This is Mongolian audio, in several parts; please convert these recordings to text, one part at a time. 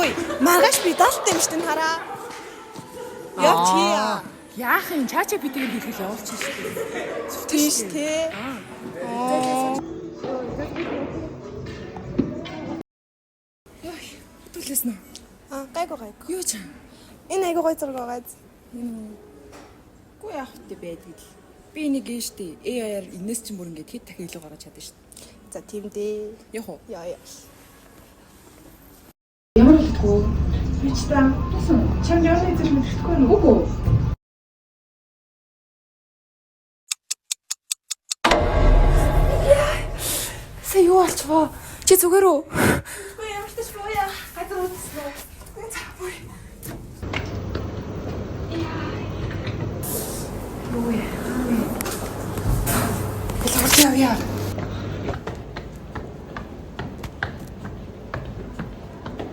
Йой, маргааш би даалтай юм шүү дээ хараа. Явч хийя. Яах юм? ChatGPT-гээр хэлгэл явуулчих шүү дээ. Тийш тий. Хөтөлөөс нөө. Аа, гайгүй гайгүй. Юу ч. Энэ айгүй гой зураг байгаа. Үгүй яах вэ байдаг л. Би энийг гээ штэ. AI-аар энэс чинь бүр ингээд хэд дахин илүү гаргаж чадна штэ. За тийм дээ. Яг уу. Яа яа. Ямар болтгоо? Би ч та чамд явны зэрэг мэдрэхгүй нү? Үгүй. Сая юу болчихвоо? Чи зүгээр үү? Үгүй ямар ч тач бууя. Газар үзсэн үү? За буу. Юу вэ? Хурдан явъя.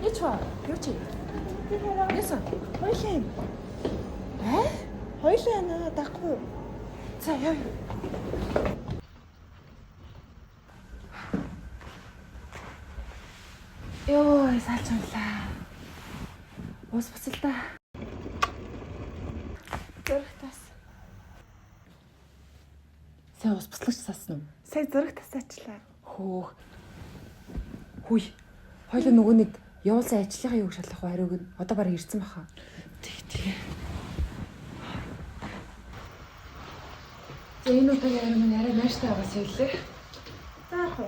Яч ба? Юу чи? Яасан? Хоёлаа юм. Э? Хоёлаа наа дахгүй. За яв. Йоо, салж унлаа. Ус буцалдаа. Зураг тас. Сайн ус буцлагч саасан уу? Сая зураг тасаачлаа. Хөөх. Хүй. Хоёлаа нөгөө нэг явуулсан ажлынхаа юуг шалгах уу хариуг нь одоо бараг ирсэн баха. Тэг тэг. За энэ удаагийн хариу маань арай нааштай байгаа сэвлээ. За яах вэ?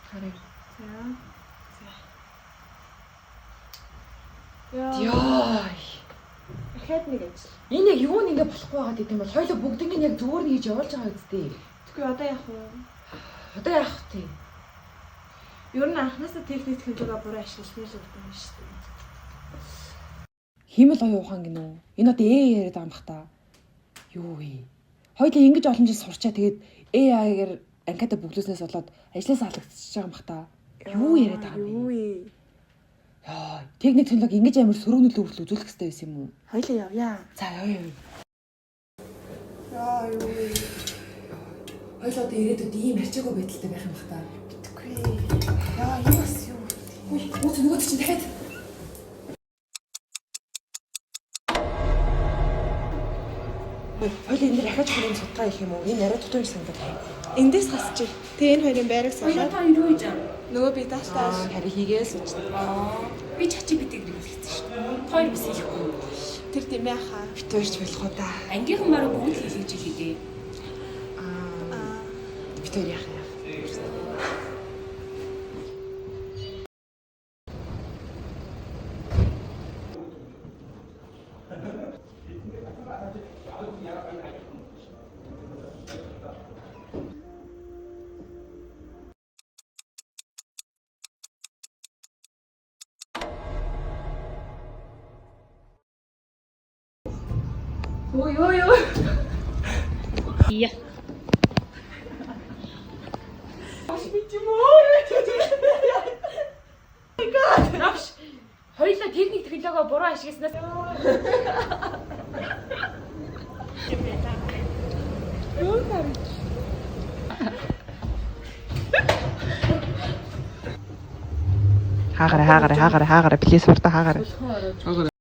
Харъя. За. За. Яа. Йой. Дахиад нэг ажил. Энэ яг юу нэг ингэ болохгүй байгаад идэм бол хоёлоо бүгднийг нь яг зүгээр нь хийж явуулж байгаа үсттэй. Тэгвэл одоо яах вэ? Одоо яах вэ? Ер нь анхнаасаа техник технологи буруу ашигласны л үр дүн шүү дээ. Хиймэл оюун ухаан гинүү. Энэ одоо AI яриад байгаа юм бах та. Юу вэ? Хоёлаа ингэж олон жил сурчаа тэгээд AI-гаар анкета бүглүүснээс болоод ажлаас алагдчихж байгаа юм бах та. Юу яриад байгаа юм бэ? Юу вэ? Яа, техник технологи ингэж амар сөрөг нөлөө хүртэл үзүүлэх хэрэгтэй байсан юм уу? Хоёлаа явъя. За яа яа. Яа юу вэ? Хоёлаа одоо ирээдүйд ийм арчаагүй байдалтай байх юм бах та. Мэдгүй. Яа энэ бас юу вэ? Үгүй, үүс нөгөө чинь дахиад. Хоёлаа энэ дэр ахиж хорийн судгаа их юм уу? Энэ арай дутуу юм санагдаад байна. Эндээс хасчих. Тэгээ энэ хоёрын байрыг Хоёлаа суулгаад та юу хийж байгаа? нөгөө би даалтай. Харин хийгээл сууж. Би ChatGPT-г хэрэглэсэн шүү дээ. Та хоёр бас хийхгүй. Тэр тийм яхаа. Бит хоёрч болох уу та. Ангийнхан бараг бүгд л хийлгэж илээ дээ. Аа. Бит хоёр яах яах. Ой ой ой. Яа. Навш. Хоёлаа техник технологи буруу ашигласнаас Хаагаарай, хаагаарай, хаагаарай, хаагаарай. Плиз хурдан хаагаарай.